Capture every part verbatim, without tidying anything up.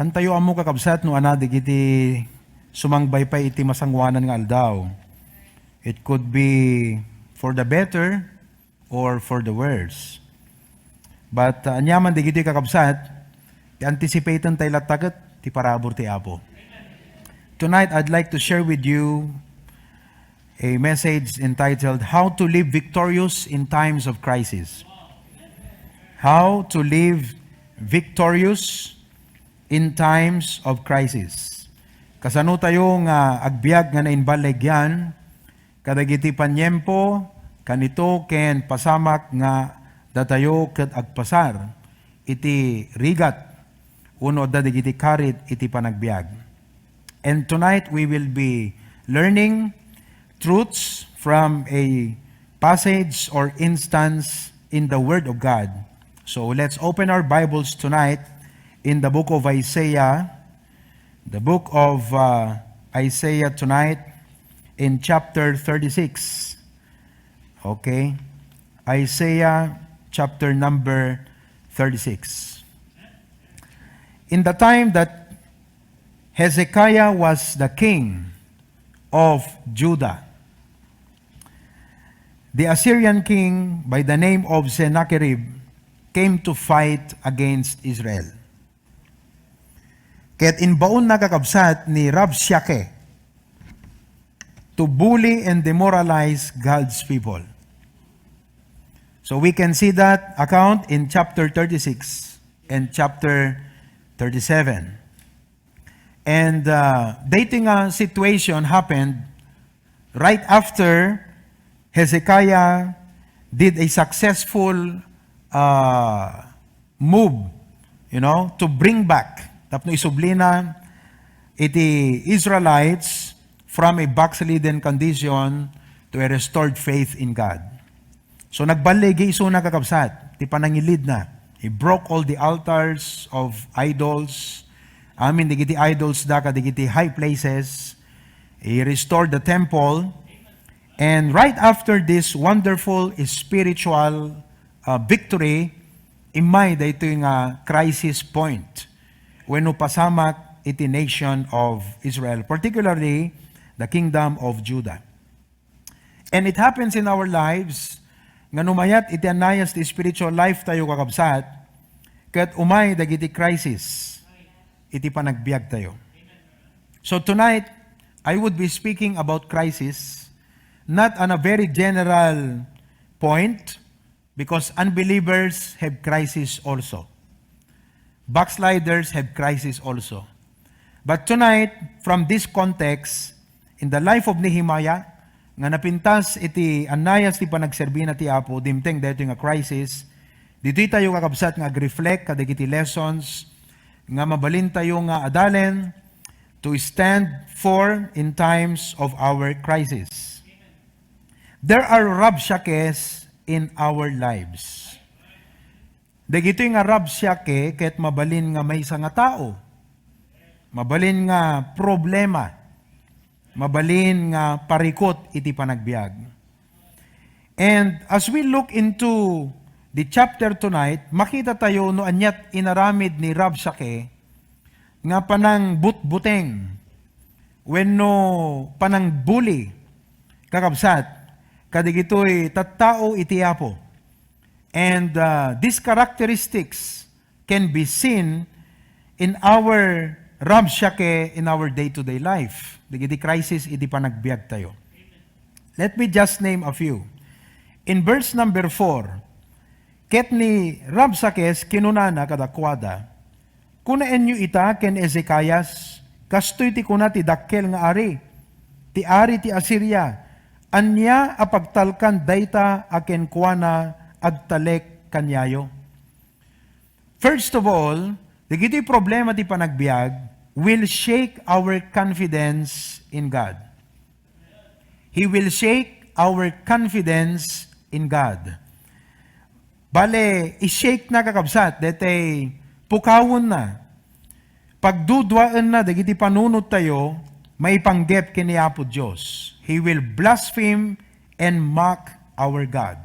Diantayo ammo, kakabsat, no ania dagiti sumangbay pay iti masangoanan nga aldaw. It could be for the better or for the worse. But, uh, aniaman dagitoy, kakabsat, ti anticipaten tayo latta ket ti parabur ti Apo. Tonight, I'd like to share with you a message entitled How to Live Victorious in Times of Crisis. How to Live Victorious in Times of Crisis. Kasano tayo nga agbiag nga naimballigyan kadagiti paniempo, kanito ken pasamak nga datayo ket agpasar iti rigat wenno adda dagiti karit iti panagbiag. And tonight we will be learning truths from a passage or instance in the Word of God. So let's open our Bibles tonight in the book of Isaiah, the book of, uh, Isaiah tonight in chapter thirty-six. Okay? Isaiah chapter number thirty-six. In the time that Hezekiah was the king of Judah, the Assyrian king by the name of Sennacherib came to fight against Israel. Ket imbaonna, kakabsat, ni Rabshakeh to bully and demoralize God's people. So we can see that account in chapter thirty-six and chapter thirty-seven. And, uh, daytoy nga situation happened right after Hezekiah did a successful, uh, move, you know, to bring back, tapno isublina iti Israelites from a backslidden condition to a restored faith in God. So, nagballigi isuna, kakabsat, ti panangilidna. He broke all the altars of idols. Amin dagiti idols da kadagiti high places. He restored the temple. And right after this wonderful spiritual, uh, victory, immay daytoy nga crisis point wenno pasamak iti nation of Israel, particularly the kingdom of Judah. And it happens in our lives nga no mayat iti anayas ti spiritual life tayo, kakabsat, ket umay dagiti crisis iti panagbiag tayo. So tonight, I would be speaking about crisis, not on a very general point, because unbelievers have crisis also. Backsliders have crisis also. But tonight, from this context, in the life of Nehemiah, nga napintas iti anayas ti panagserbina ti Apo, dimteng daytoy nga crisis, ditoy tayo, kakabsat, nga ag-reflect kadagiti lessons nga mabalin tayo nga adalen to stand for in times of our crisis. There are Rabshakehs in our lives. Dagitoy nga Rabshakeh ket mabalin nga maysa nga tao. Mabalin nga problema. Mabalin nga parikut iti panagbiag. And as we look into the chapter tonight, makita tayo no aniat inaramid ni Rabshakeh nga panangbutbuteng wenno panangbuli, kakabsat, kadagitoy tattao iti Apo. And, uh, these characteristics can be seen in our Rabshakeh in our day-to-day life. Dagiti crisis iti panagbiag tayo. Let me just name a few. In verse number four, ket ni Rabshakeh kinunana kadakuada, "Kunaenyo ita ken Ezekias, kastoy ti kuna ti dakkel nga ari, ti ari ti Asiria, ania a pagtalkan dayta a kenkuana agtalek kaniayo?" First of all, dagiti problema ti panagbiag will shake our confidence in God. He will shake our confidence in God. Bale, i-shake na, kakabsat, detay pukawon na. Pagduduaen na dagiti panunot tayo maipanggep ken ni Apo Dios. He will blaspheme and mock our God.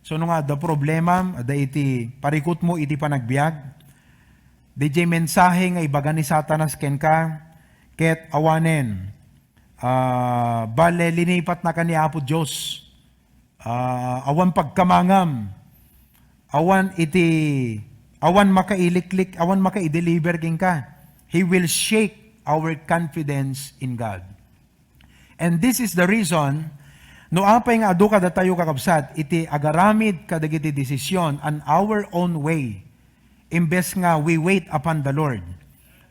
So, no nga adda problema, adda iti parikutmo iti panagbiag, D J mensahe nga ibaga ni Satanas kenka, ket awanen, ah, bale linipatnaka ni Apo Dios. Ah, awan pagkamangam, awan iti, awan makailiklik, awan makaideliver kenka. He will shake our confidence in God. And this is the reason, no apay nga adu kadatayo, kakabsat, iti agaramid kadagiti desisyon on our own way, imbes nga we wait upon the Lord.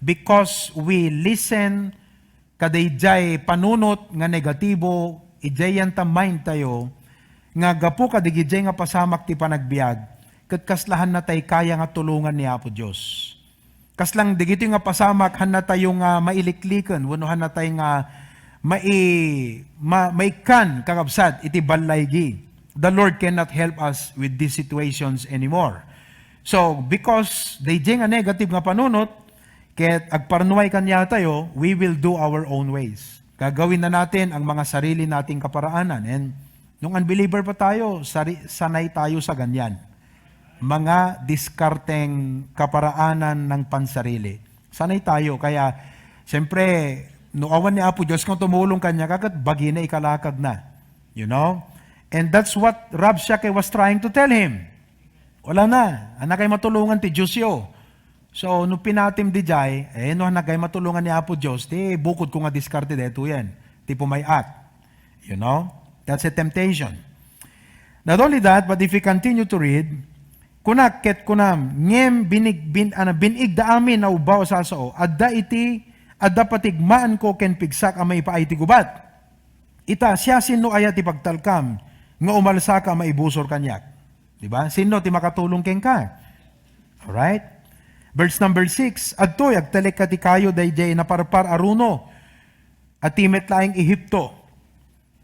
Because we listen kadaydiay panunot nga negatibo, idiay yanta mind tayo, nga gapu kadagidiay nga pasamak ti panagbiag, ket kasla hannatay kaya nga tulongan ni Apo Dios. Kasla dagitoy nga pasamak, hannatayo nga mailikliken, wenno hannatay nga mai-, ma-, maikkan, kakabsat, iti ballaygi. The Lord cannot help us with these situations anymore. So, because daydiay nga negative nga panunot, ket agparnuay kaniatayo, we will do our own ways. Gagawin na natin ang mga sarili nating kaparaanan. And nung unbeliever pa tayo, sari-, sanay tayo sa ganyan. Mga diskarteng kaparaanan ng pansarili. Sanay tayo. Kaya, siyempre, no awan ni Apo Dios nga tumulong kaniaka, ket bagi na ikalakag na. You know? And that's what Rav Shake was trying to tell him. Wala na. Hannakay matulongan ti Dios yo. So, no pinatim didiay, eh, no hannakay matulongan ni Apo Dios, ti bukodko nga diskarte detoyen. Ti pumay-at. You know? That's a temptation. Not only that, but if you continue to read, kuna ket kunam, ngem binig-, bin-, ano, bin-igda amin a ubbaw a sasao, adda iti, adda patigmaanko ken pigsak a maipaay ti gubat. Ita, siasino aya ti pagtalkam nga umalsaka a maibusor kaniak? Di ba? Sino ti makatulong kenka? Alright? Verse number six, adtoy, agtalekka ti kayo daydiay naparpar a runo, a ti met laeng Ehipto.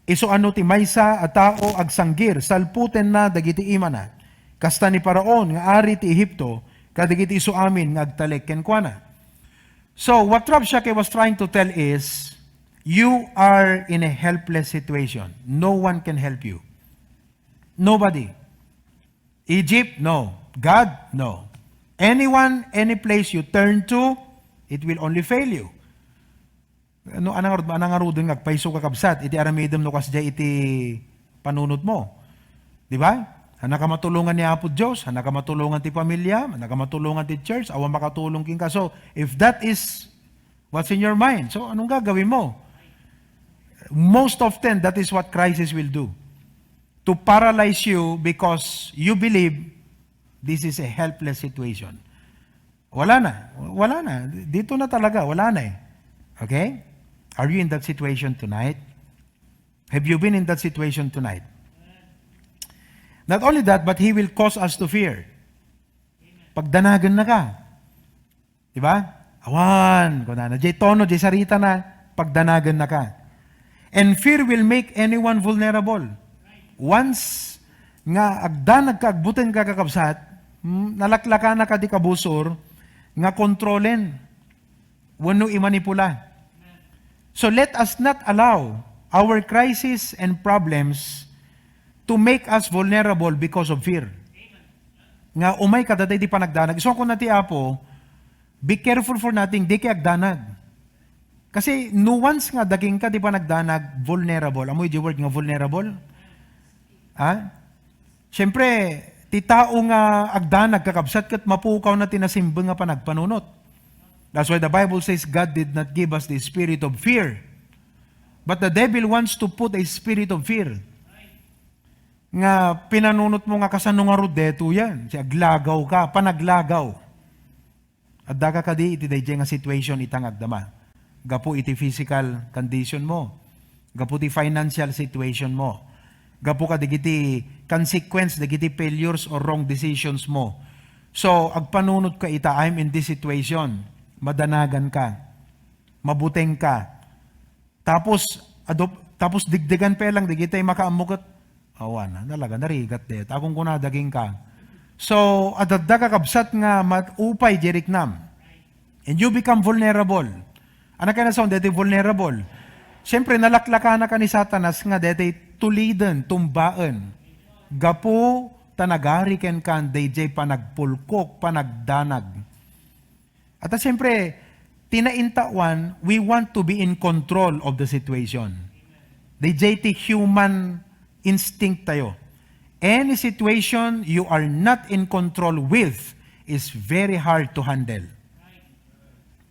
Isu a no ti maysa a tao agsanggir, salputenna dagiti imana. Kasta ni Faraon nga ari ti Ehipto, kadagiti isu amin nga agtalek kenkuana. So, what Rav Shake was trying to tell is, you are in a helpless situation. No one can help you. Nobody. Egypt, no. God, no. Anyone, any place you turn to, it will only fail you. Ano, anang arud-, anang aruden nga agpayso, kakabsat, iti aramidem no kasdiay iti panunotmo? Di ba? Hannaka matulongan ni Apo Dios, hannaka matulongan ti pamilya, hannaka matulongan ti church, awan makatulong kenka. So, if that is what's in your mind, so anong gagawin mo? Most often, that is what crisis will do. To paralyze you because you believe this is a helpless situation. Wala na. Wala na. Dito na talaga. Wala na eh. Okay? Are you in that situation tonight? Have you been in that situation tonight? Not only that, but He will cause us to fear. Pagdanagan na ka. Di ba? Awan, kunana. Jay tono, jay sarita na, pagdanagan na ka. And fear will make anyone vulnerable. Once nga agdanag ka, agbuteng ka, kakabsat, hmm, nalaklaka na ka di kabusor, nga kontrolen, wenno imanipula. So let us not allow our crisis and problems to make us vulnerable because of fear. Nga umay ka daydi panagdanag. Isu a kuna ti Apo, be careful for nothing, di kay agdanag. Kasi no once nga dagingka di panagdanag, vulnerable. Amoy di word nga vulnerable? Ha? Siyempre, ti tao nga agdanag, kakabsat, ket mapukaw na ti nasimbeng nga panagpanunot. That's why the Bible says God did not give us the spirit of fear. But the devil wants to put a spirit of fear. Nga pinanunot mo nga kasano nga rod deto yan. Si aglagaw ka, panaglagaw. Adda ka kadi iti daydiay nga situation ita nga agdama. Gapu iti physical condition mo. Gapu ti financial situation mo. Gapu ka dagiti consequence, dagiti failures or wrong decisions mo. So, agpanunot ka ita, I'm in this situation. Madanagan ka. Mabuteng ka. Tapos, adop-, tapos digdigan pa lang, digitay makaammo ket, awan, talaga, narigat det. Akong kuna daging ka. So, adda, kakabsat nga maupay, jeriknam. And you become vulnerable. Ano kaya na sound, deti vulnerable? Siyempre, nalaklakana ka ni Satanas nga deti tuliden, tumbaen. Gapu, ta nagari ken kan, dayjay panagpulkok, panagdanag. At siyempre, ti naintawan, we want to be in control of the situation. Dayjay ti human instinct tayo. Any situation you are not in control with is very hard to handle.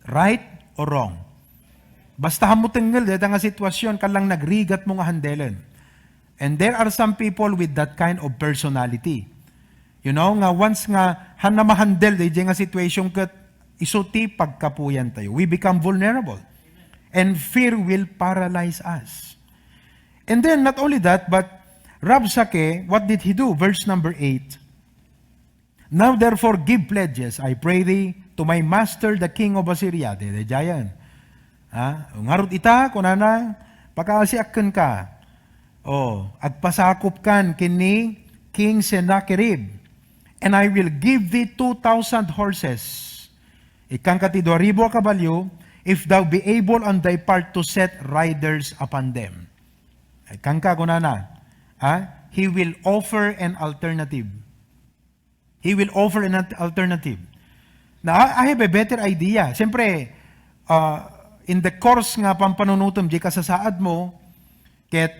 Right or wrong? Basta hamu tengngel dayta nga sitwasyon, kallang nagrigat mo nga handelen. And there are some people with that kind of personality. You know, nga once nga hanna ma-handle dayjay nga situation ket isu ti pagkapuyan tayo. We become vulnerable. And fear will paralyze us. And then, not only that, but Rabshake, what did he do? Verse number eight. "Now therefore give pledges, I pray thee, to my master the king of Assyria." Daydiayen. Ha? Ngarud ita, kunana, "Pakaasiak kenka. O, agpasakopkan ken ni King Sennacherib. And I will give thee two thousand horses." Ikkanka ti dua ribu a kabalio, "if thou be able on thy part to set riders upon them." Ikkanka, kunana, ha? He will offer an alternative. He will offer an al-, alternative. Now, I I have a better idea. Siyempre, ah, in the course nga pampanunutom, di kasasaad mo, ket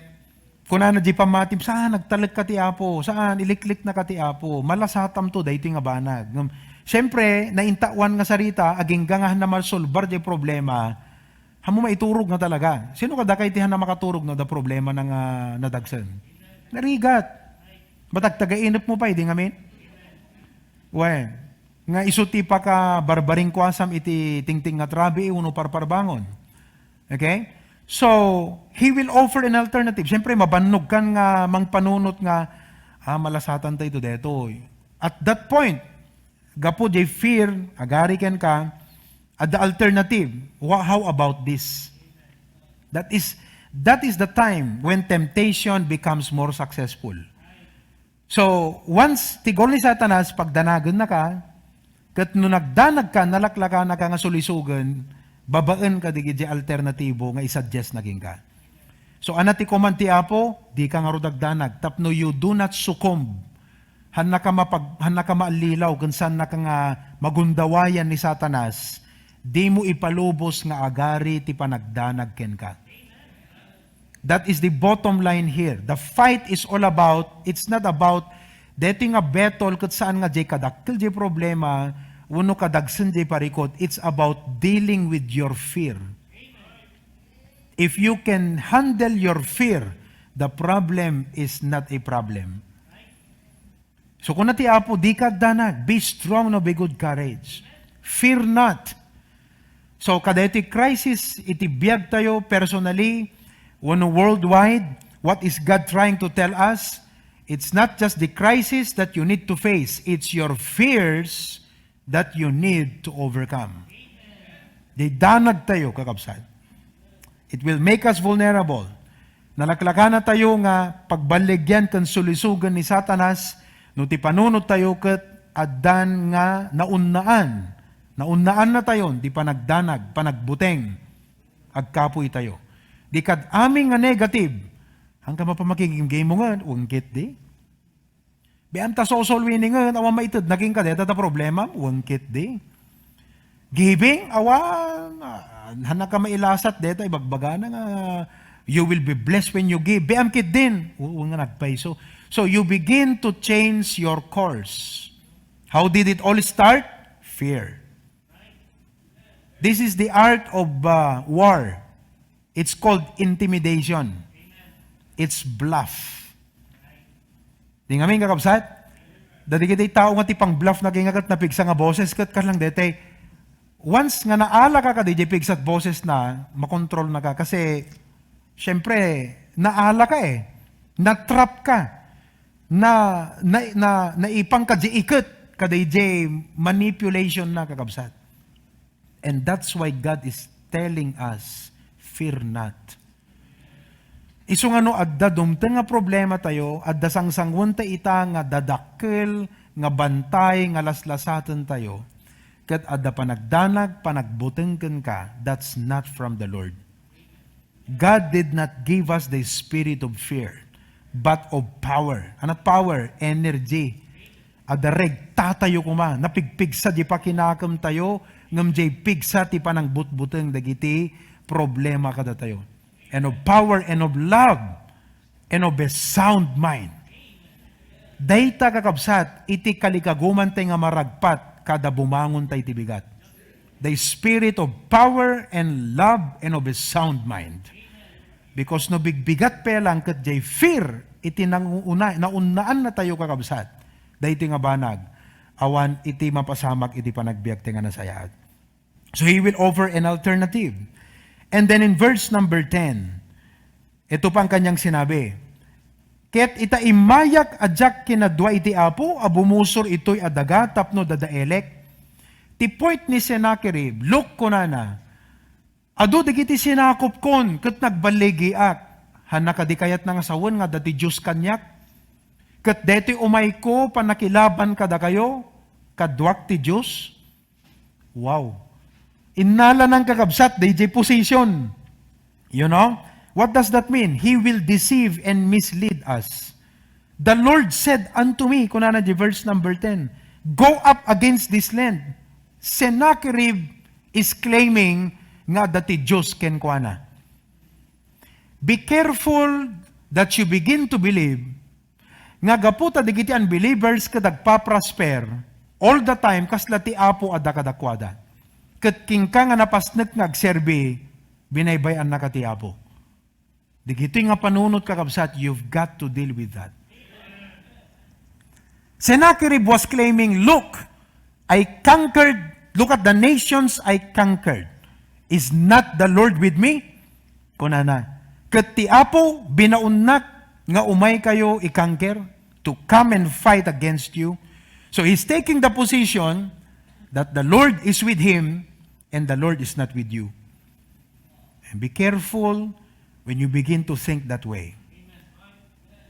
kunana di pammatim, "Saan, nagtalekka ti Apo? Saan, ilikliknaka ti Apo? Malasatam to, daytoy nga banag." Ngem, siyempre, naintawan nga sarita, agingga nga hanna masolbar di problema, Hamu maiturog nga talaga. Sino kadakay ti hanna makaturog no adda problema na nga nadagsen? Narigat. Batag tagainep mo pay, di ngamin? Wen, nga isu ti pakabarbaringkuasam iti tingting nga trabi, uno parparbangon. Okay? So, he will offer an alternative. Siyempre, mabannog kan nga mangpanunot nga, "Ah, malasatan tayo detoy." At that point, gapu jay fear, agari kenka, adda alternative. Wha-, how about this? That is, that is the time when temptation becomes more successful. So, once ti goal ni Satanas, pagdanagennaka, ket no nagdanagka, nalaklakanaka nga sulisogen, babaen kadagiti alternatibo nga isuggest na kenka. So, ana ti command ti Apo, dika ngarud agdanag, tapno you do not succumb. Hannaka mapag-, hannaka maallilaw, ken saannaka nga magundawayan ni Satanas, dimo ipalubos nga agari ti panagdanag kenka. That is the bottom line here. The fight is all about, it's not about, detoy nga battle, ket saan nga jay kadakkel jay problema, wenno kadagsen jay parikut. It's about dealing with your fear. If you can handle your fear, the problem is not a problem. So, kuna ti Apo, "Dika agdanag, be strong, no, be good courage. Fear not." So, kadaytoy crisis, iti biag tayo, personally, wenno worldwide, what is God trying to tell us? It's not just the crisis that you need to face, it's your fears that you need to overcome. Di danag tayo, kakabsat. It will make us vulnerable. Nalaklakana tayo nga pagballigian ken sulisogen ni Satanas no ti panunot tayo ket addan nga naunnaan. Naunnaan na tayon ti panagdanag, panagbuteng. Agkapuy tayo. Di kad amin nga negative, hangka mapamakigimgimungen, wengkit di. Biam ta social winningen, awan maited na kenka deta ta problema, wengkit di. Giving, awan, ah, hannaka mailasat deta, ibagbagana nga, "You will be blessed when you give." Biam kit din, u-, u-, nga nagpayso. So, you begin to change your course. How did it all start? Fear. This is the art of, uh, war. It's called intimidation. It's bluff. Di ngamin, kakabsat? Dagiti tao nga ti pang-bluff na kinga ket napigsa nga boses ket kasla daytoy. Once nga naalaka kadi jay pigsa a boses na, makontrol na ka. Kasi, syempre, naalaka eh. Na-trap ka. Na, na, na, naipang ka jay iket, kadi jay manipulation na, kakabsat. And that's why God is telling us, "Fear not." Isu nga no adda dumteng nga problema tayo, adda sangsanguenta ita nga dadakkel, nga bantay, nga laslasaten tayo, ket adda panagdanag, panagbuteng kenka, that's not from the Lord. God did not give us the spirit of fear, but of power. Anat power? Energy. Adda regtatayo koma, napigpigsa di pakinakemtayo, Ngem diay pigsa ti panangbutbuteng dagiti problema kadatayo. And of power and of love and of a sound mind. Dayta, kakabsat, iti kalikaguman tay nga maragpat kada bumangon tay ti bigat. The spirit of power and love and of a sound mind. Because no bigbigat pay lang ket diay fear iti nanguuna-, naunnaannatayo, kakabsat, daytoy nga banag, awan iti mapasamak iti panagbiag ti nga nasayaat. So he will offer an alternative. And then in verse number ten, ito pa ang kanyang sinabi, "Ket ita immayak a diak kinadua iti Apo a bumusor itoy a daga tapno dadaelek." Ti point ni Sennacherib, "Look," kunana, "adu dagiti sinakopkon ket nagballigiak. Hanna kadi kayatna nga sawen nga adda ti Dios kaniak? Ket daytoy umayko pannakilaban kadakayo, kaduak ti Dios?" Wow. Innalanan, kakabsat, dayjay position. You know? What does that mean? He will deceive and mislead us. "The Lord said unto me," kunana di verse number ten, "Go up against this land." Sennacherib is claiming nga adda ti Dios kenkuana. Be careful that you begin to believe nga gapu ta dagiti unbelievers ket agpaprasper, all the time, kasla ti Apo adda kadakuada. Ket kenka nga napasnek nga agserbi, binaybay-annaka ti Apo. Dagitoy nga panunot, kakabsat, you've got to deal with that. Sennacherib was claiming, "Look, I conquered. Look at the nations I conquered. Is not the Lord with me?" Kunana, "Ket ti Apo binaonnak nga umaykayo i-conquer, to come and fight against you." So he's taking the position that the Lord is with him and the Lord is not with you. And be careful when you begin to think that way.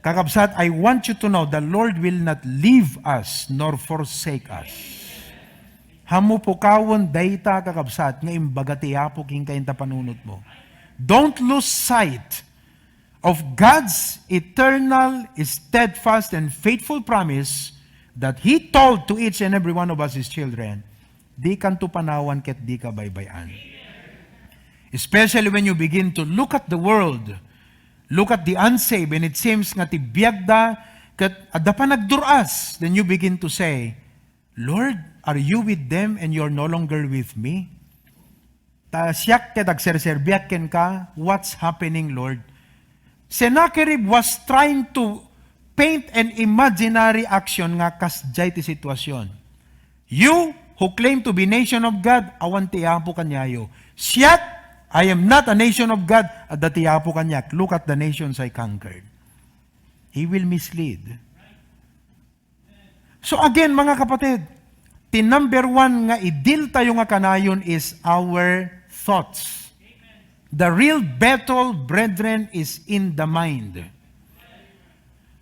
Kakabsat, I want you to know the Lord will not leave us nor forsake us. Hammo pukawen dayta, kakabsat, nga imbaga ti Apo kenka ita panunotmo. Don't lose sight of God's eternal, steadfast, and faithful promise that He told to each and every one of us, His children. Dikanto panawan ket dika baybay-an. Especially when you begin to look at the world, look at the unsaved, and it seems nga ti biagda ket adda panagdur-as, then you begin to say, "Lord, are you with them and you're no longer with me? Ta siak ket agserserbiak kenka, what's happening, Lord?" Sennacherib was trying to paint an imaginary action nga kasdiay ti sitwasyon. You who claim to be nation of God, awan ti Apo kaniayo. Siak, I am not a nation of God, adda ti Apo kaniak. Look at the nations I conquered. He will mislead. So again, mga kapatid, ti number one nga idil tayo nga kanayon is our thoughts. The real battle, brethren, is in the mind.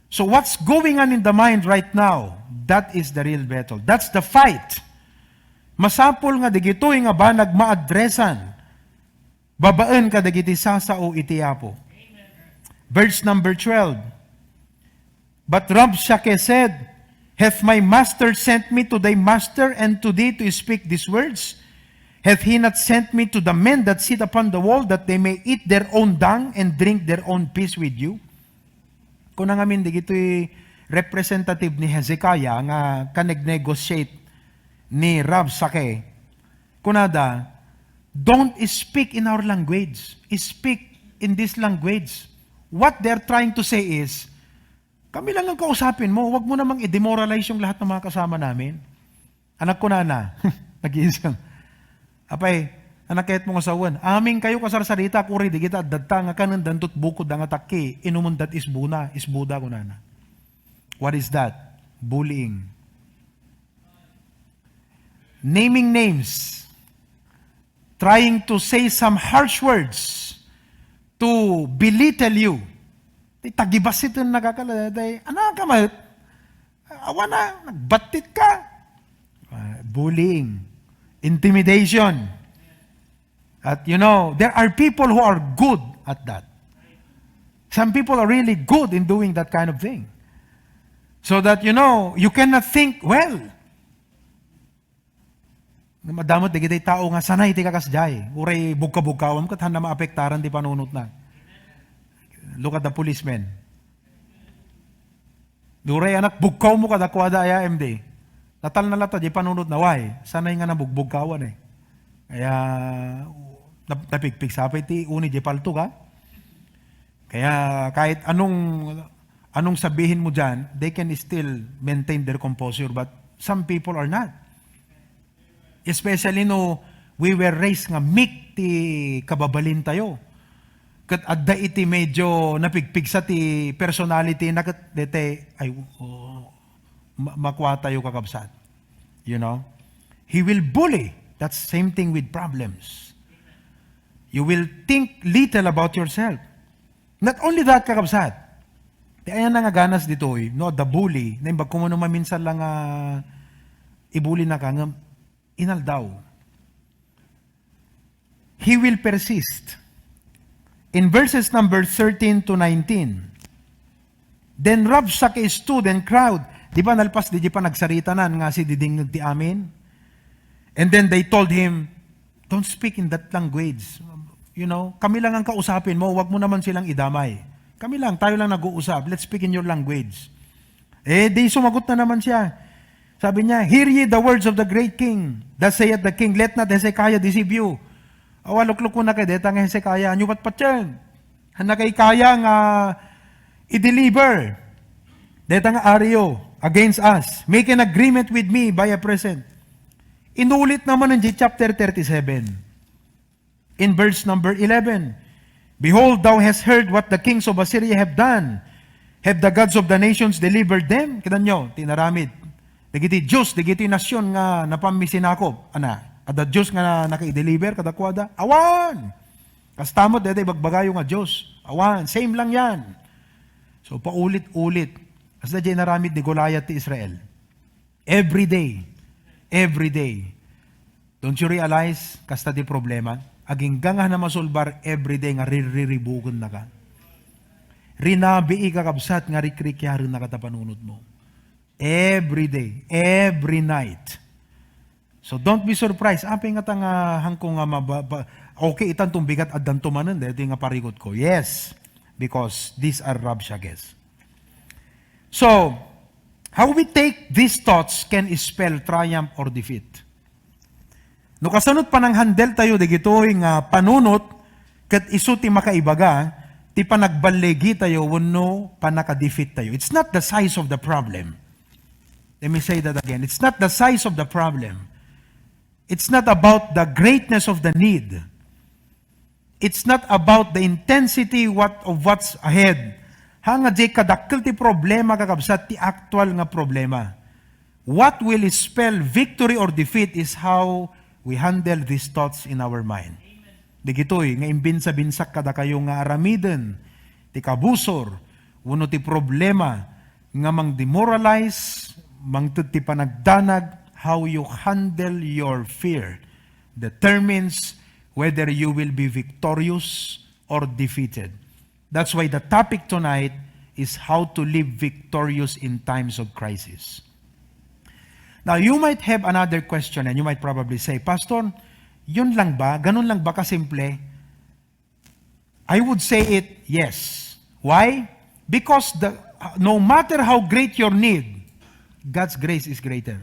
So what's going on in the mind right now? That is the real battle. That's the fight. Masapul nga digitoy nga banag maadresan babaen kadagiti sasao iti Apo. Verse number twelve. But Rabshakeh said, "Hath my master sent me to thy master and to thee to speak these words? Hath he not sent me to the men that sit upon the wall, that they may eat their own dung and drink their own piss with you?" Kuna ngamin digitoy representative ni Hezekiah nga kaneg-negotiate ni Rabshakeh. Kunada, "Don't speak in our language. Speak in this language." What they're trying to say is, "Kami lang ang kausapin mo. Huwag mo namang i-demoralize yung lahat ng mga kasama namin." Anak ko, nana. Nag-iisang. "Apay, anak, kayat mo nga sawen. Amin kayo kasarsarita, kuri di kita addatta nga kanen dantot bukod da nga takki, inumun dat isbuna, isbuda," ko nana. What is that? Bullying. Naming names. Trying to say some harsh words to belittle you. Ti tagibasiten nakakala, day, "Ano ka, mayet? Awan na, nagbattit ka." Ah, bullying, intimidation. At you know, there are people who are good at that. Some people are really good in doing that kind of thing. So that, you know, you cannot think well. Madamot dagiti tao nga sanay ti kakasdiay. Uray bugkabugkawam ket haanna maapektaran ti panunotna. Look at the policemen. Uray anak, bugkawmo kadakuada, aya M D. Natalna latta di panunotna, why? Sanay nga nabugbugkawan eh. Kaya, nap-, napigpigsa pay ti uni di palto ka. Kaya kahit anong, anong sabihin mo diyan, they can still maintain their composure, but some people are not. Especially no we were raised nga meek ti kababalintayo. Ket adda iti medyo napigpigsa ti personality na ket dete ay, oh, ma-, makuatayo, kakabsat. You know? He will bully. That's same thing with problems. You will think little about yourself. Not only that, kakabsat. Ti ayan nga ganas ditoy, no, the bully, naimbag ko man no maminsan lang nga ibuli na ka, ngem inaldaw. He will persist. In verses number thirteen to nineteen, then Rabshake stood and cried. Di ba nalpas di, di pa nagsaritanan nga si didingngeg ti amin? And then they told him, "Don't speak in that language." You know, kami lang ang kausapin mo, wag mo naman silang idamay. Kami lang, tayo lang nag-uusap. Let's speak in your language. Eh, di sumagot na naman siya. Sabi niya, "Hear ye the words of the great king. Thus saith the king, let not Hezekiah deceive you." Awa, luklukon na kay deta nga Hezekiah. Anyo patpatyan? Haanna kay kaya nga i-deliver deta nga ario against us. Make an agreement with me by a present. Inulit naman ng chapter thirty-seven. In verse number eleven, "Behold, thou hast heard what the kings of Assyria have done. Have the gods of the nations delivered them?" Kita nyo, tinaramid. Dagiti Diyos, dagiti nasyon nga napan mi sinakop. Ana, adda Diyos nga naka-deliver kadakuada? Awan! Kasta met, dayta ibagbagayo nga Diyos. Awan, same lang yan. So, paulit-ulit. Kasla jay naramid ni Goliath ti Israel. Every day. Every day. Don't you realize, kasta ti problema? Agingga nga na masolbar every day nga ririribuken na ka. Rinabii, kakabsat, nga rikrikiaren na ka ta panunot mo. Every day. Every night. So don't be surprised. Apay nga ta nga hangko nga maba-, ba-, okay, itan tong bigat addan tumanen, dahil nga parigot ko. Yes, because these are Rabshakes. So, how we take these thoughts can spell triumph or defeat. No kasanot pananghandle tayo dagitoy nga panunot, ket isu ti makaibaga ti panagballigi tayo wenno panaka-defeat tayo. It's not the size of the problem. Let me say that again. It's not the size of the problem. It's not about the greatness of the need. It's not about the intensity what, of what's ahead. Ha nga di kadakkel ti problema, kakabsat, ti aktual nga problema. What will spell victory or defeat is how we handle these thoughts in our mind. Digitoy nga imbinsa-binsak kadakayo nga aramiden ti kabusor wenno ti problema nga mang-demoralize, mangted ti panagdanag, how you handle your fear determines whether you will be victorious or defeated. That's why the topic tonight is how to live victorious in times of crisis. Now, you might have another question and you might probably say, "Pastor, yun lang ba? Ganun lang ba kasimple?" I would say it, yes. Why? Because the, no matter how great your need, God's grace is greater.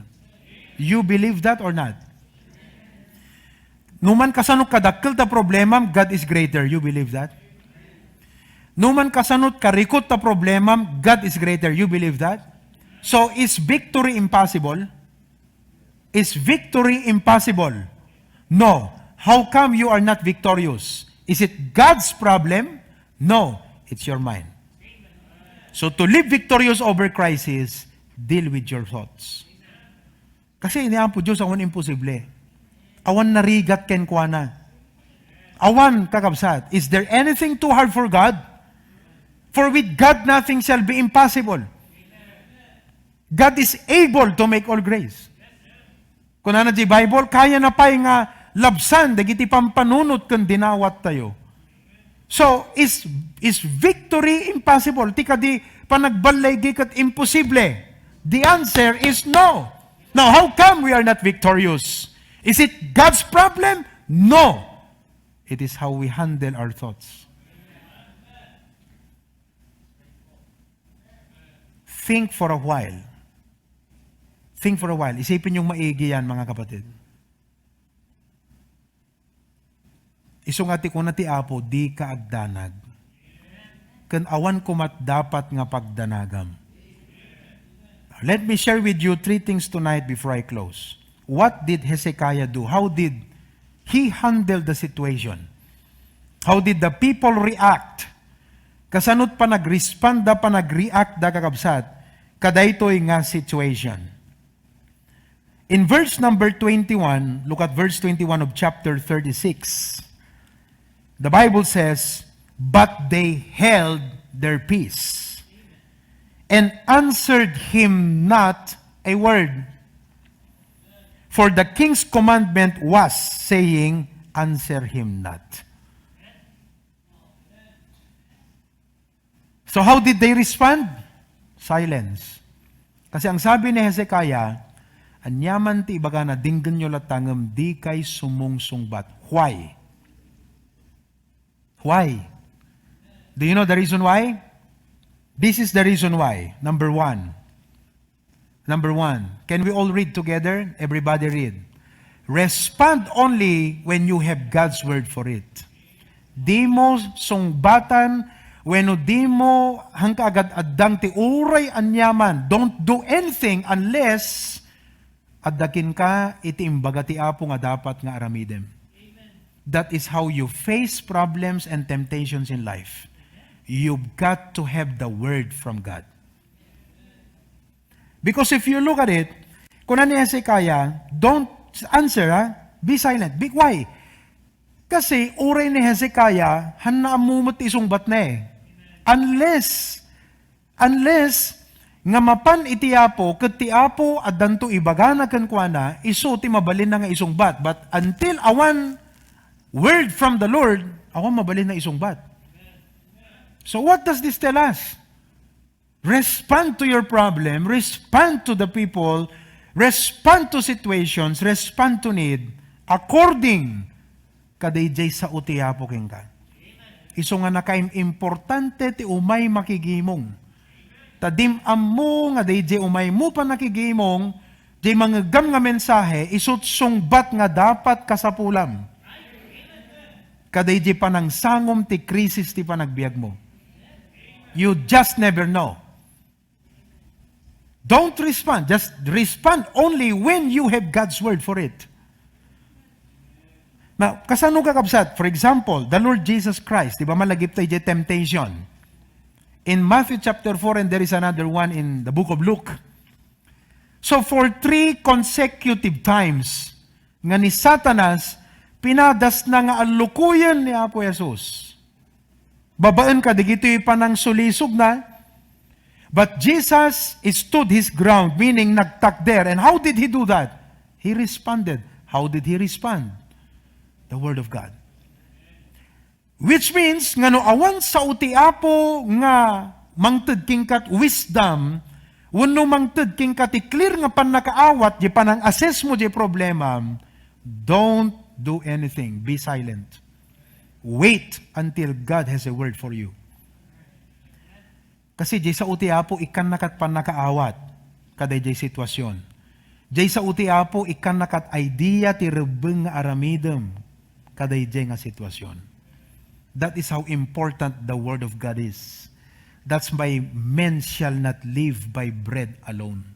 You believe that or not? No man kasano kadakkel ta problemam, God is greater. You believe that? No man kasano karikot ta problemam, God is greater. You believe that? So, is victory impossible? Is victory impossible? No. How come you are not victorious? Is it God's problem? No. It's your mind. So to live victorious over crisis, deal with your thoughts. Kasi ni Apo Diyos, awan imposible. Awan narigat kenkuana. Awan, kakabsat. Is there anything too hard for God? For with God, nothing shall be impossible. God is able to make all grace. Kunana di Bible, kaya na pay nga labsan dagiti pampanunot ken dinawat tayo. So, is, is victory impossible? Ti kadi panagballigi ket imposible? The answer is no. Now, how come we are not victorious? Is it God's problem? No. It is how we handle our thoughts. Think for a while. Think for a while. Isipin yung maigi yan, mga kapatid. Isu nga ti kuna ti Apo, "Dika agdanag. Ken awan komat dapat nga pagdanagam." Let me share with you three things tonight before I close. What did Hezekiah do? How did he handle the situation? How did the people react? Kasano't panag-respond da, panag-react da, kakabsat, kadaytoy nga situation? In verse number twenty-one, look at verse twenty-one of chapter thirty-six. The Bible says, "But they held their peace and answered him not a word. For the king's commandment was, saying, 'Answer him not.'" So how did they respond? Silence. Kasi ang sabi ni Hezekiah, "Aniaman ti ibagana, dinggenyo latta ngem dikay sumungsungbat." Why? Why? Do you know the reason why? This is the reason why. Number one. Number one. Can we all read together? Everybody read. "Respond only when you have God's word for it." Dimo sungbatan wenno dimo hangka agad-addang ti uray aniaman. Don't do anything unless adda kenka iti imbaga ti Apo nga dapat nga aramidem. That is how you face problems and temptations in life. You've got to have the word from God. Because if you look at it, kuna ni Hezekiah, "Don't answer, ha? Be silent." Be, why? Kasi uray ni Hezekiah, han naammo met ti isungbatna eh. Unless, unless nga mapan iti Apo, ket ti Apo addanto ibagana kenkuana, isu ti mabalinna nga isungbat. But until awan word from the Lord, awan mabalinna isungbat. So what does this tell us? Respond to your problem, respond to the people, respond to situations, respond to need according kadaydiay sao ti Apo kenka. Isu nga nakaim-importante ti umay makigimong. Ta dim ammo nga daydiay umaymo pannakigimong, diay mangeggam nga mensahe, isut sungbat nga dapat kasapulam. Kadaydiay panangsangom ti krisis ti panagbiagmo. You just never know. Don't respond. Just respond only when you have God's word for it. Now, kasano, kakabsat? For example, the Lord Jesus Christ, di ba, malagip tayo di temptation. In Matthew chapter four, and there is another one in the book of Luke. So, for three consecutive times, nga ni Satanas, pinadasna nga allukoyen ni Apo Jesus. Babaen kadagitoy panangsulisogna, but Jesus stood his ground, meaning nagtakder. And how did he do that? He responded. How did he respond? The Word of God. Which means, nga no awan sao ti Apo nga mangted kenka wisdom, wenno mangted kenka ti clear nga pannakaawat, di panang-assess mo di problema, don't do anything. Be silent. Wait until God has a word for you. Kasi diay sao ti Apo, ikkanna kat pannakaawat kadaydiay sitwasyon. Diay sao ti Apo, ikkanna kat idea ti rebbeng nga aramidem kadaydiay nga sitwasyon. That is how important the Word of God is. That's why men shall not live by bread alone.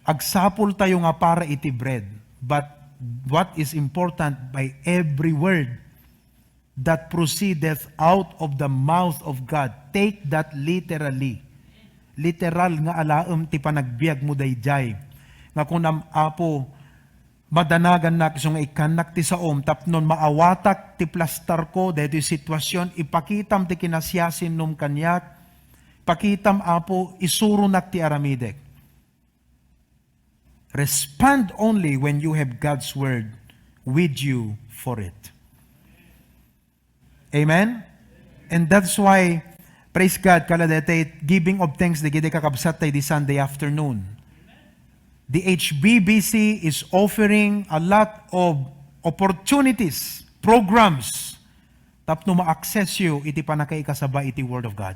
Agsapul tayo nga para iti bread, but what is important, by every word that proceedeth out of the mouth of God. Take that literally. Literal nga alaem ti panagbiag mo daydiay. Nga kunam, "Apo, madanagannak isu nga ikkannak ti saom tapno maawatak ti plastar ko daytoy sitwasyon, ipakitam ti kinasiasinnom kaniak, pakitam, Apo, isuronak ti aramidek." Respond only when you have God's word with you for it. Amen? And that's why, praise God, kala daytoy giving of thanks dagiti kakabsat tayo di Sunday afternoon. The H B B C is offering a lot of opportunities, programs, tapno ma-access you iti pannakaikasaba iti Word of God.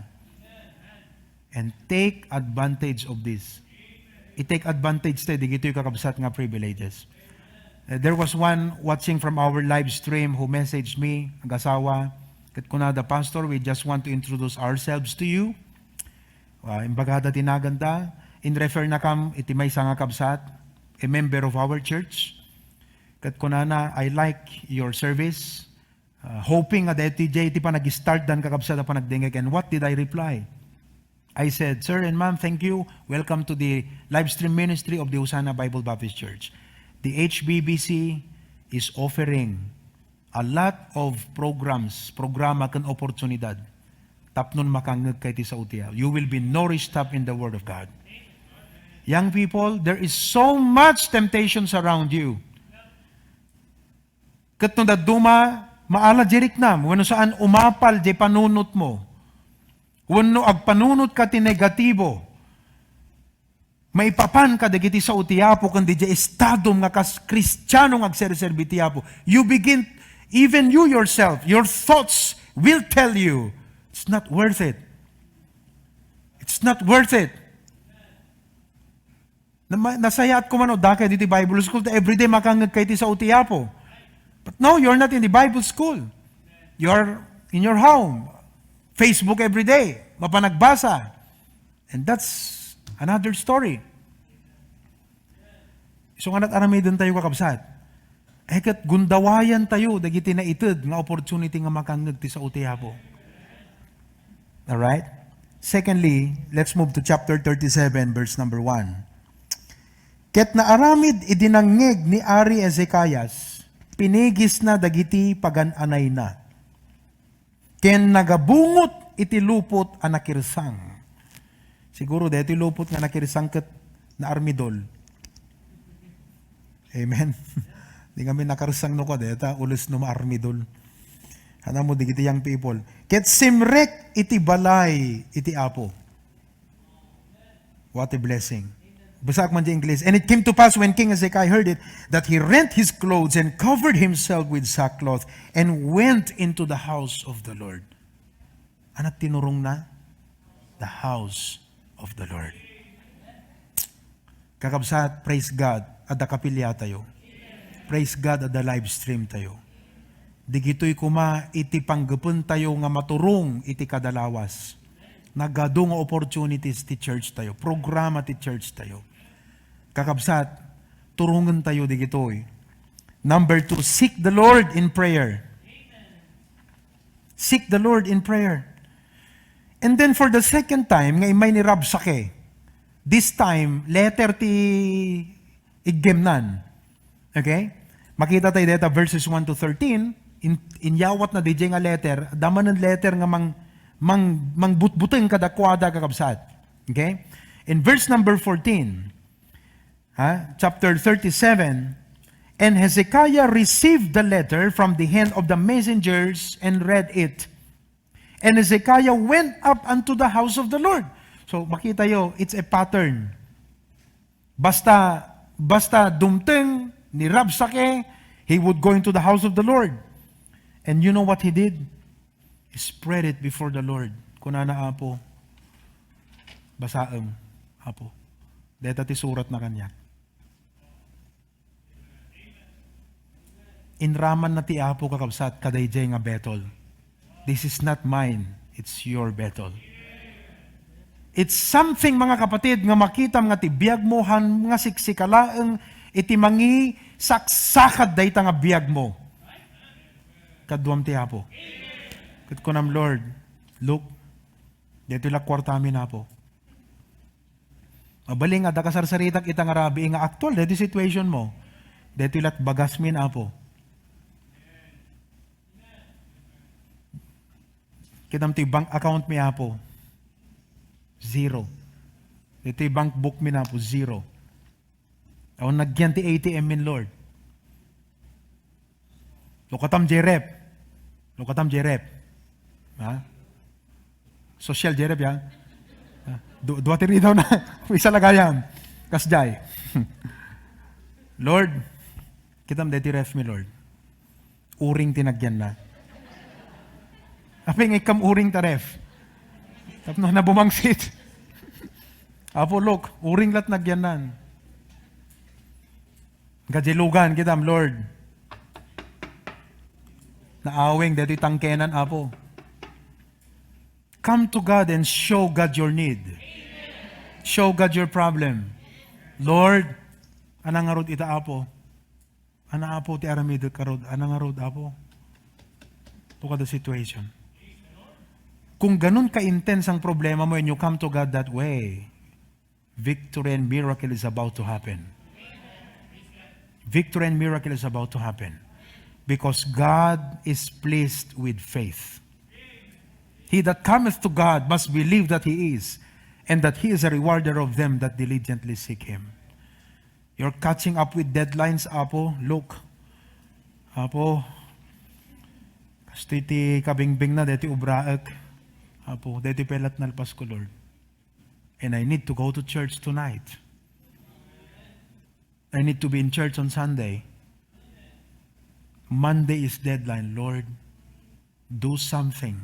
And take advantage of this. I-take advantage tayo, digitoy kakabsat nga privileges. Uh, there was one watching from our live stream who messaged me, agasawa, ket kunada, "Pastor, we just want to introduce ourselves to you." Uh, imbagada ti naganda, in refer na kam iti maysa nga kabsat, a member of our church. Ket kunana, "I like your service." Uh, hoping nga daytoy jay ti panag-start dan kakabsat a panagdengngeg. And what did I reply? I said, "Sir and ma'am, thank you. Welcome to the live stream ministry of the Hosanna Bible Baptist Church." The H B B C is offering a lot of programs, programa ken oportunidad tapnon makangngegkay ti sao ti Apo. You will be nourished up in the Word of God. Young people, there is so much temptations around you. Ket no dadduma, maala jay riknam, wenno saan umapal jay panunotmo, wenno agpanunotka ti negatibo, maipapan kadagiti sao ti Apo ken diay estadom nga kas Kristiano nga agserserbi ti Apo. You begin, even you yourself, your thoughts will tell you, "It's not worth it. It's not worth it." Nama-, nasayaat ko man, o, dakay diti Bible school, ta everyday makangngegkay ti sao ti Apo. But no, you're not in the Bible school. You're in your home. Facebook everyday. Mapanagbasa. And that's another story. So, nga nat-aramiden tayo, kakabsat. Eh, ket gundawayan tayo dagiti naited nga opportunity nga makangngeg ti sao ti Apo. Alright? Secondly, let's move to chapter thirty-seven, verse number one. Ket naaramid idi nangngeg ni Ari Ezekias, pinigisna dagiti pagan-anayna. Ken nagabungot iti lupot a nakirsang. Siguro, daytoy lupot nga nakirsang ket naarmidol. Amen. Di kami nakarsang no ka, deta, ules no maarmidol. Ano mo, digiti young people. Ket simrek iti balay iti Apo. What a blessing. Basaak man di English. "And it came to pass when King Hezekiah heard it, that he rent his clothes and covered himself with sackcloth and went into the house of the Lord." Ano tinurongna? The house of the Lord. Kakabsat, praise God, adda kapiliatayo. Praise God, adda live stream tayo. Digitoy koma iti panggepentayo nga maturong iti kadalawas. Nagadu nga opportunities ti church tayo, programa ti church tayo. Kakabsat, turongen tayo digitoy. Number two, seek the Lord in prayer. Seek the Lord in prayer. And then for the second time, nga immay ni Rabsake, this time, letter ti iggemnan. Okay? Makita tayo deta verses one to thirteen, in, inyawat na diay nga letter, damanen letter nga mang, mang, mangbutbuteng kadakuada, kakabsat. Okay? In verse number fourteen, ha, chapter thirty-seven, "And Hezekiah received the letter from the hand of the messengers and read it. And Hezekiah went up unto the house of the Lord." So, makita yo, it's a pattern. Basta, basta dumteng ni Rabsake, he would go into the house of the Lord. And you know what he did? He spread it before the Lord. Kunana, "Apo, basaem, Apo. Deta ti suratna kaniak." Inramanna ti Apo, kakabsat, kadaydiay nga Bethel. "This is not mine, it's your Bethel." It's something, mga kapatid, nga makitam nga ti biagmo han nga siksika laeng iti mangisaksakad dayta nga biagmo. Kaduam ti Apo. Ket kunam, "Lord, look, daytoy la kuartamin, Apo. Mabalin nga adda kasarsaritak ita nga rabii nga aktual daytoy situation mo. Daytoy lat bagasmin, Apo. Kitam ti bank account mi, Apo. Zero. Daytoy bank book mi, Apo, zero. Awan nagyan ti A T M min, Lord." Lukatam jay rep. Lukatam jay rep. Ha? Social jay rep, ya. Ha? Du-, dua ti ridaw na. Isa la gayam. Kasdiay. Lord, kitam deti ref mi, Lord. Uring ti nagyanna. Apay nga ikkam uring ta ref? Tapno na bumangsit. Apo, look, uring lat nagyannan. Gajelugan kitam, Lord. Naawing deti tangkenan, Apo. Come to God and show God your need. Show God your problem. Lord, anang ngarud ita, Apo? Ana, Apo, ti aramidek ngarud? Anang ngarud, Apo? Look at the situation. Kung ganun ka-intense ang problema mo and you come to God that way, victory and miracle is about to happen. Victory and miracle is about to happen. Because God is pleased with faith. He that cometh to God must believe that He is, and that He is a rewarder of them that diligently seek Him. You're catching up with deadlines, Apo. Look, Apo, kastoy ti kabingbingna deti ubraek. Apo, deti pay lat nalpas ko, Lord. And I need to go to church tonight. I need to be in church on Sunday. Monday is deadline. Lord, do something.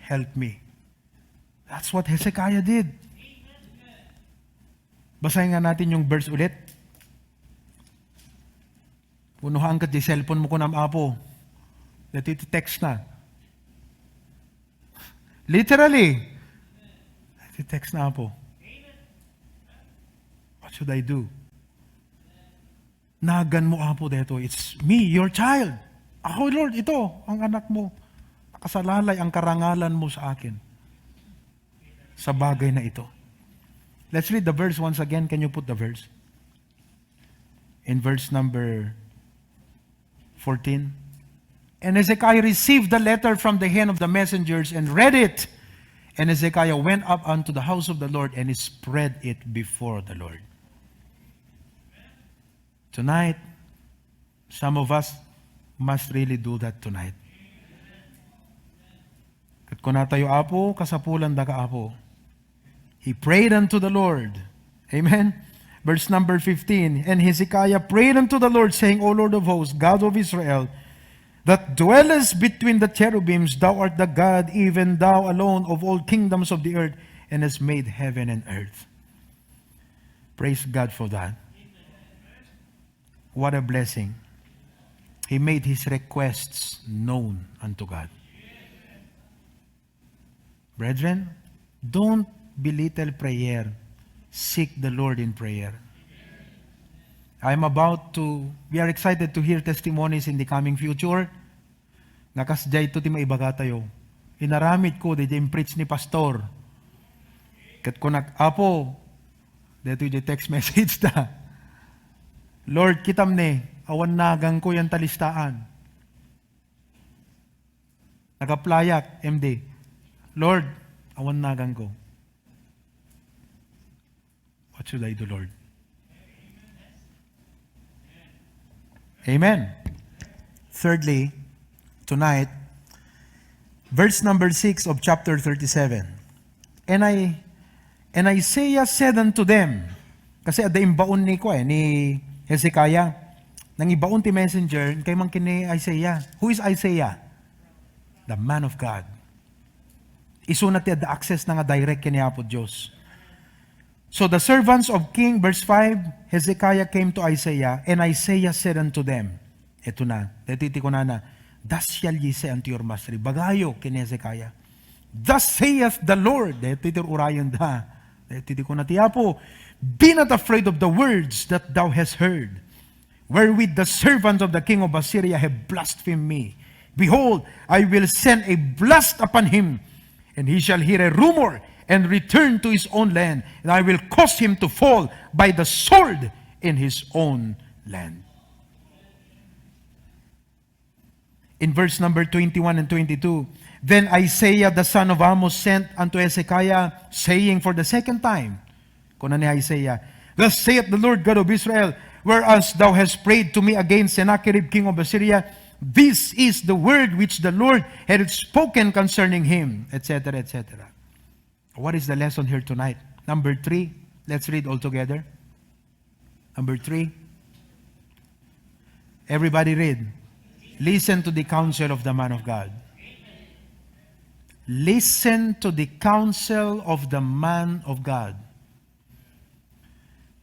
Help me. That's what Hezekiah did. Basahin nga natin yung verse ulit. Punuhaan ka di cellphone mo kunam, Apo. Dati ti text na. Literally. Dati text na, Apo. What should I do? Nagan mo, Apo, detoy. It's me, your child. Ako, Lord, ito, ang anak mo. Nakasalalay ang karangalan mo sa akin sa bagay na ito. Let's read the verse once again. Can you put the verse? In verse number fourteen. And Hezekiah received the letter from the hand of the messengers and read it. And Hezekiah went up unto the house of the Lord and he spread it before the Lord. Tonight, some of us must really do that tonight. Ket kunatayo, Apo, kasapulanda ka, Apo. He prayed unto the Lord. Amen? Verse number fifteen, "And Hezekiah prayed unto the Lord, saying, O Lord of hosts, God of Israel, that dwellest between the cherubims, thou art the God, even thou alone, of all kingdoms of the earth, and hast made heaven and earth." Praise God for that. What a blessing. He made his requests known unto God. Brethren, don't belittle prayer. Seek the Lord in prayer. I'm about to, we are excited to hear testimonies in the coming future. Nga kasdiay ito ti maibagatayo. Inaramid ko, diay impreach ni Pastor. Ket kunak, "Apo," daytoy diay text message ta. "Lord, kitam ne, awan naganko yan talistaan." Nag-applyak, M D. "Lord, awan naganko. What should I do, Lord?" Amen. Thirdly, tonight, verse number six of chapter thirty-seven. And I, and Isaiah said unto them, kasi adda imbaon ni, kua, eh, ni Hezekiah, nangibaon ti messenger, kay mangkin ni Isaiah. Who is Isaiah? The man of God. Isuna ti adda access na nga direct ken ni Apo Dios. So the servants of King, verse five, Hezekiah came to Isaiah, and Isaiah said unto them, eto na, daytoy ti kunana, "Thus shall ye say unto your master," ibagayo ken Hezekiah, "Thus saith the Lord," daytoy ti urayon da, daytoy ti kuna ti Apo, "Be not afraid of the words that thou hast heard, wherewith the servants of the king of Assyria have blasphemed me. Behold, I will send a blast upon him, and he shall hear a rumor and return to his own land, and I will cause him to fall by the sword in his own land." In verse number twenty-one and twenty-two, "Then Isaiah the son of Amoz sent unto Hezekiah, saying for the second time," kuna ni Isaiah, "Thus saith the Lord God of Israel, whereas thou hast prayed to me against Sennacherib king of Assyria, this is the word which the Lord had spoken concerning him," et cetera, et cetera. What is the lesson here tonight? Number three, let's read all together. Number three, everybody read. Listen to the counsel of the man of God. Listen to the counsel of the man of God.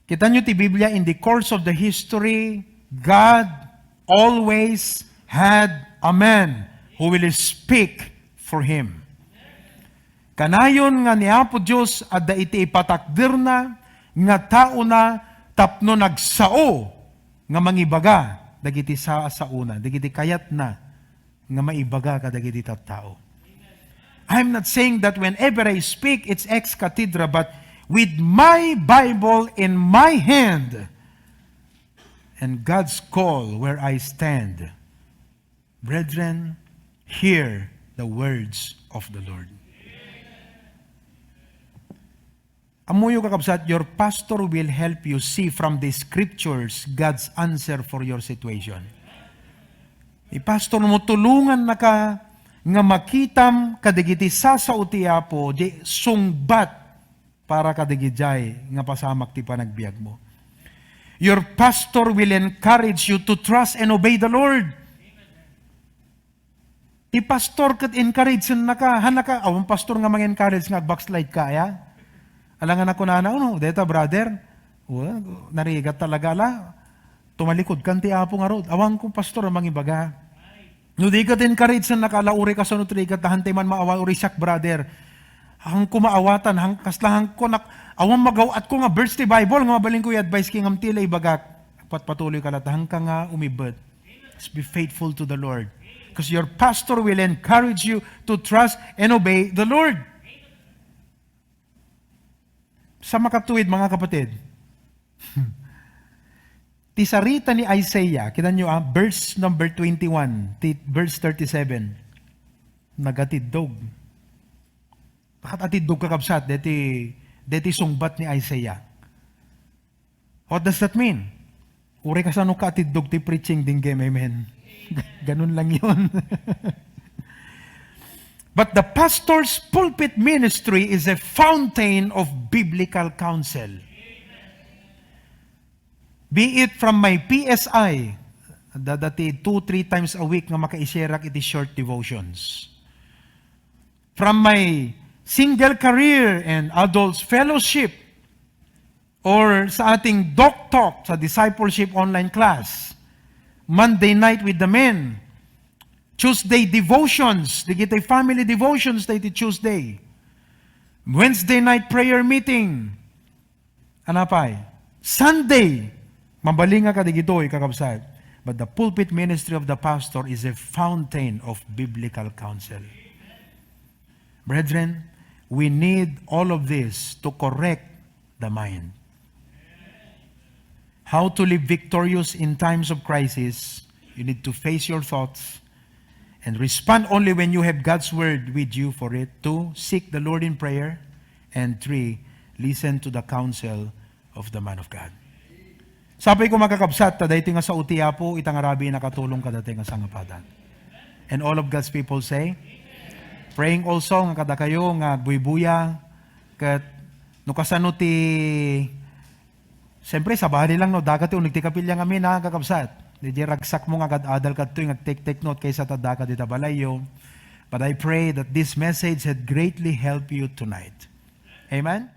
Kita nyo ti Biblia, in the course of the history, God always had a man who will speak for him. Kanayon nga ni Apo Dios adda iti ipatakderna nga taona tapno nagsao nga mangibaga dagiti sasaona, dagiti kayatna nga maibaga kadagiti tattao. I'm not saying that whenever I speak, it's ex cathedra, but with my Bible in my hand and God's call where I stand, brethren, hear the words of the Lord. Ammoyo, kakabsat, your pastor will help you see from the scriptures God's answer for your situation. Ni pastor mo, tulongannaka nga makitam kadagiti sasao ti Apo, di sungbat para kadagidiay nga pasamak ti panagbiag mo. Your pastor will encourage you to trust and obey the Lord. Ti pastor ket encourage-ennaka. Hanaka, awan pastor nga mang-encourage nga ag-backslide ka, aya? Alangan a kunana, "Uno, deta, brother, wa, narigat talaga la. Tumalikod kan ti Apo ngarud." Awan ko pastor a mangibaga. No di ket encourage-ennaka, ala, uray kasano ti rigat, ta hantay man maawa, uray siak, brother. Hanko maawatan, han, kasla hanko nak-, awan magaw-at ko nga verse ti Bible nga mabalin ko i-advise ki ngem ti la ibagak. Patpatuloy ka la, ta hanka nga umibbet. Let's be faithful to the Lord. Because your pastor will encourage you to trust and obey the Lord. Sa makatuwid, mga kapatid, ti sarita ni Isaiah, kita nyo, ah, verse number twenty-one, ti verse thirty-seven, nagatiddog. Nakatiddog, kakabsat, deti, deti sungbat ni Isaiah. What does that mean? Uray kasano ka atiddog ti preaching, dinggem, amen. Ganun lang yun. But the pastor's pulpit ministry is a fountain of biblical counsel. Be it from my P S I, adda dati two, three times a week nga makaisyarak iti short devotions. From my single career and adults fellowship, or sa ating Doc Talk sa discipleship online class, Monday night with the men, Tuesday devotions, dagiti family devotions dagiti Tuesday, Wednesday night prayer meeting, anapay, Sunday, mabalinga kadagitoy, kakabsat. But the pulpit ministry of the pastor is a fountain of biblical counsel. Brethren, we need all of this to correct the mind. How to live victorious in times of crisis? You need to face your thoughts and respond only when you have God's word with you for it. Two, seek the Lord in prayer. And three, listen to the counsel of the man of God. Sapay ko, makakabsat, ta daytoy nga sao ti Apo, ita nga rabii nakatulong kadatayo nga sangapadan. And all of God's people say, praying also nga kadakayo nga agbuybuya, ket no kasano ti, siyempre, sabali lang, no, daga ti uneg ti kapilya ngamin, ha, kakabsat. Di, di ragsak mo nga agad-adal kadtoy nga take, take note kaysa ta daga dita balayyo. But I pray that this message had greatly helped you tonight. Amen?